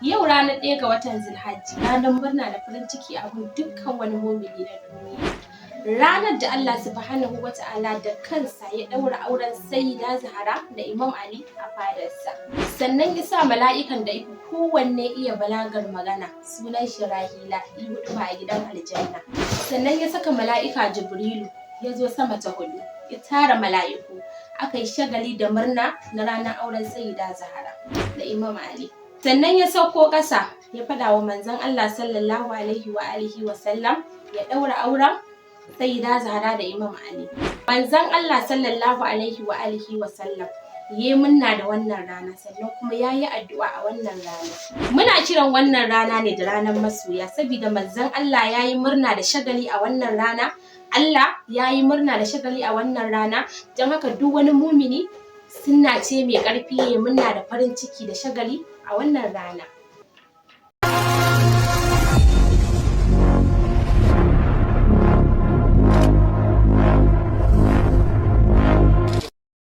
Yau ranar 1 ga watan Zulhajji, ranar murna da farin ciki a gun dukkan wani mumini na duniya. Ranar da Allah Subhanahu wa Ta'ala da kansa ya ɗaura auren Sayyida Zahra da Imam Ali a fadarsa. Sannan ya sa mala'ikan da ya fi kowanne iya balagar magana, sunan shi Rahila, yi huɗuba a gidan aljanna. Sannan ya saka mala'ika Jibrilu ya zo sama ta hudu, ya tara mala'iku, aka yi shagali da murna na ranar auren Sayyida Zahra da Imam Ali. Sannan ya sauko ƙasa ya faɗa wa manzon Allah sallallahu alaihi wa alihi wa sallam ya ɗaura auren Sayyida Zahra da Imam Ali. Manzon Allah sallallahu alaihi wa alihi wa sallam ya yi murna da wannan rana, sannan kuma ya yi addu'a a wannan rana. Muna kiran wannan rana ne da ranar masoya, saboda manzon Allah ya yi murna da shagali a wannan rana, Allah ya yi murna da shagali a wannan rana, don haka duk wani mumini sunna ce mai ƙarfi ya murna da farin ciki da shagali a wannan rana.